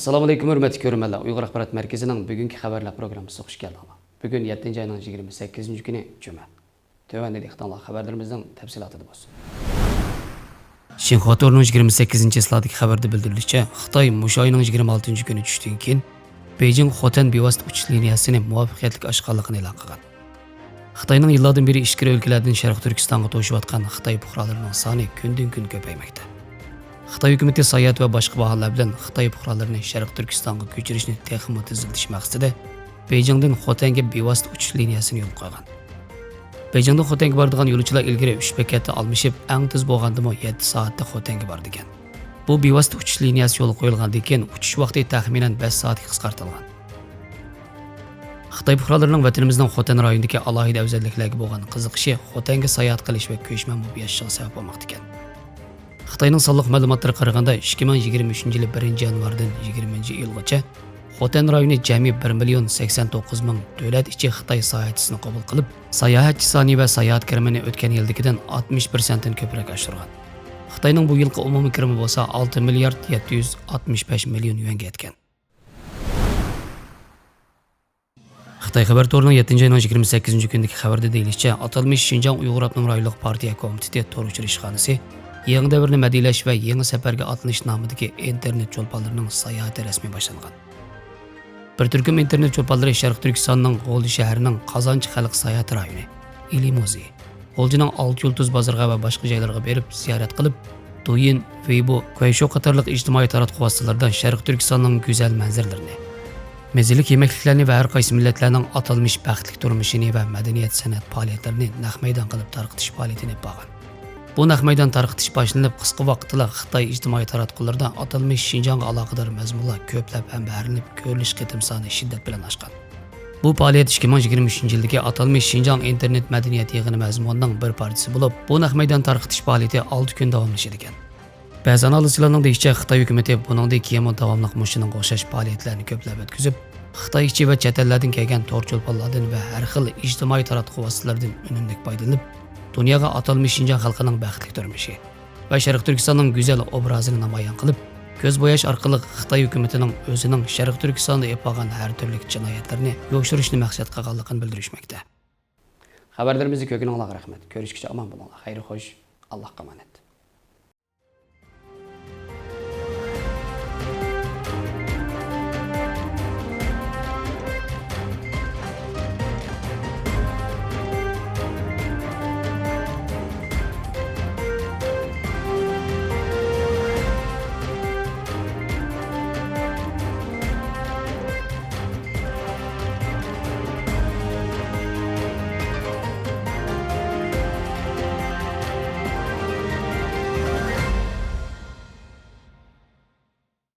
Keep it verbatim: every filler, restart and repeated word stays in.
ئەسسالامۇئەلەيكۇم، ھۆرمەتلىك كۆرۈرمەنلەر. ئۇيغۇر ئاخبارات مەركىزىنىڭ بۈگۈنكى خەۋەرلەر پروگراممىسىغا خۇش كەلدىڭلار. بۈگۈن يەتتىنچى ئاينىڭ يىگىرمە سەككىزىنچى كۈنى، جۈمە. تۆۋەندە دىققىتىڭلار خەۋەرلىرىمىزنىڭ تەپسىلاتىدا بولسۇن. شىنخۇا تورىنىڭ يىگىرمە سەككىزىنچى چىسلادىكى خەۋەردە بىلدۈرۈلۈشىچە، خىتاي مۇشۇ ئاينىڭ يىگىرمە ئالتىنچى كۈنى چۈشتىن كېيىن، بېيجىڭ خوتەن بىۋاسىتە ئۇچۇش لىنىيەسىنى مۇۋەپپەقىيەتلىك ئاچقانلىقىنى ئېلان قىلغان. خىتاينىڭ يىللاردىن بېرى ئىچكىرى ئۆلكىلەردىن شەرقىي تۈركىستانغا توشۇۋاتقان خىتاي پۇقرالىرىنىڭ سانى كۈندىن-كۈن كۆپەيمەكتە. خىتاي ھۆكۈمىتى ساياھەت ۋە باشقا باھانىلەر بىلەن خىتاي پۇقرالىرىنى شەرقىي تۈركىستانغا كۆچۈرۈشنى تېخىمۇ تېزلىتىش مەقسىتىدە، بېيجىڭدىن خوتەنگە بىۋاسىتە ئۇچۇش لىنىيەسىنى يولغا قويغان. بېيجىڭدىن خوتەنگە بارىدىغان يولۇچىلار ئىلگىرى ئۈچ بېكەتتە ئالمىشىپ، ئەڭ تېز بولغاندىمۇ يەتتە سائەتتە خوتەنگە بارىدىكەن. بۇ بىۋاسىتە ئۇچۇش لىنىيەسى يولغا قويۇلغاندىن كېيىن، ئۇچۇش ۋاقتى تەخمىنەن بەش سائەتكە قىسقارتىلغان. خىتاي پۇقرالىرىنىڭ ۋەتىنىمىزنىڭ خوتەن رايونىدىكى ئالاھىدە ئەۋزەللىكلەرگە بولغان قىزىقىشى خوتەنگە ساياھەت قىلىش ۋە كۆچمەن بولۇپ ياشاشىغا سەۋەب بولماقتا ئىكەن. خىتاينىڭ سانلىق مەلۇماتلىرىغا قارىغاندا، ئىككى مىڭ يىگىرمە ئۈچىنچى يىلى بىرىنچى يانۋاردىن يىگىرمىنچى ئىيۇلغىچە خوتەن رايونى جەمئىي بىر مىليون سەكسەن توققۇز مىڭ دۆلەت ئىچى خىتاي ساياھەتچىسىنى قوبۇل قىلىپ، ساياھەتچى سانى ۋە ساياھەت كىرىمىنى ئۆتكەن يىلدىكىدىن ئاتمىش پىرسەنتتىن كۆپرەك ئاشۇرغان. خىتاينىڭ بۇ يىلقى ئومۇمىي كىرىمى بولسا ئالتە مىليارد يەتتە يۈز ئاتمىش بەش مىليون يۈەنگە يەتكەن. خىتاي خەۋەر تورىنىڭ يەتتىنچى ئاينىڭ يىگىرمە سەككىزىنچى كۈنىدىكى خەۋىرىدە دېيىلىشىچە، ئاتالمىش شىنجاڭ ئۇيغۇر ئاپتونوم رايونلۇق پارتىيە كومىتېتى تور ئۇچرىشىخانىسى يېڭى دەۋرنى مەدھىيلەش ۋە يېڭى سەپەرگە ئاتلىنىش نامىدىكى ئىنتېرنېت چولپانلىرىنىڭ ساياھىتى رەسمىي باشلانغان. بىر تۈركۈم ئىنتېرنېت چولپانلىرى شەرقىي تۈركىستاننىڭ غۇلجا شەھىرىنىڭ قازانچى خەلق ساياھەت رايونى، ئىلى مۇزېيى، غۇلجىنىڭ ئالتە يۇلتۇز بازىرىغا ۋە باشقا جايلارغا بېرىپ زىيارەت قىلىپ، دويىن، ۋېيبو، كۇەيشو قاتارلىق ئىجتىمائىي تاراتقۇ ۋاسىتىلىرىدا شەرقىي تۈركىستاننىڭ گۈزەل مەنزىرىلىرىنى، مەززىلىك يېمەكلىكلەرنى ۋە ھەر قايسى مىللەتلەرنىڭ ئاتالمىش بەختلىك تۇرمۇشىنى ۋە مەدەنىيەت سەنئەت پائالىيەتلىرىنى نەق مەيدان قىلىپ تارقىتىش پائالىيىتىنى ئېلىپ بارغان. بۇ نەق مەيدان تارقىتىش باشلىنىپ، قىسقا ۋاقىتتىلا خىتاي ئىجتىمائىي تاراتقۇلىرىدا ئاتالمىش شىنجاڭغا ئالاقىدار مەزمۇنلار كۆپلەپ ھەمبەھىرلىنىپ، كۆرۈلۈش قېتىم سانى شىددەت بىلەن ئاشقان. بۇ پائالىيەت ئىككى مىڭ يىگىرمە ئۈچىنچى يىلدىكى ئاتالمىش شىنجاڭ ئىنتېرنېت مەدەنىيەت يىغىنى مەزمۇنىنىڭ بىر پارچىسى بولۇپ، بۇ نەق مەيدان تارقىتىش پائالىيىتى ئالتە كۈن داۋاملىشىدىكەن. بەزى ئانالىزچىلارنىڭ دېيىشىچە، خىتاي ھۆكۈمىتى بۇنىڭدىن كېيىنمۇ داۋاملىق مۇشۇنىڭغا ئوخشاش پائالىيەتلەرنى كۆپلەپ ئۆتكۈزۈپ، خىتاي ئىچى ۋە چەت ئەللەردىن كەلگەن تور چولپانلاردىن ۋە ھەر خىل ئىجتىمائىي تاراتقۇ ۋاسىتىلىرىدىن ئۈنۈملۈك پايدىلىنىپ، دۇنياغا ئاتالمىش شىنجاڭ خەلقىنىڭ بەختلىك تۇرمۇشى ۋە شەرقىي تۈركىستاننىڭ گۈزەل ئوبرازىنى نامايان قىلىپ، كۆز بوياش ئارقىلىق خىتاي ھۆكۈمىتىنىڭ ئۆزىنىڭ شەرقىي تۈركىستاندا ئېلىپ بارغان ھەر تۈرلۈك جىنايەتلىرىنى يوشۇرۇشنى مەقسەت قىلغانلىقىنى بىلدۈرۈشمەكتە. خەۋەرلىرىمىزنى كۆرگىنىڭلارغا رەھمەت. كۆرۈشكىچە ئامان بولۇڭلار. خەير خوش. ئاللاھقا ئامانەت.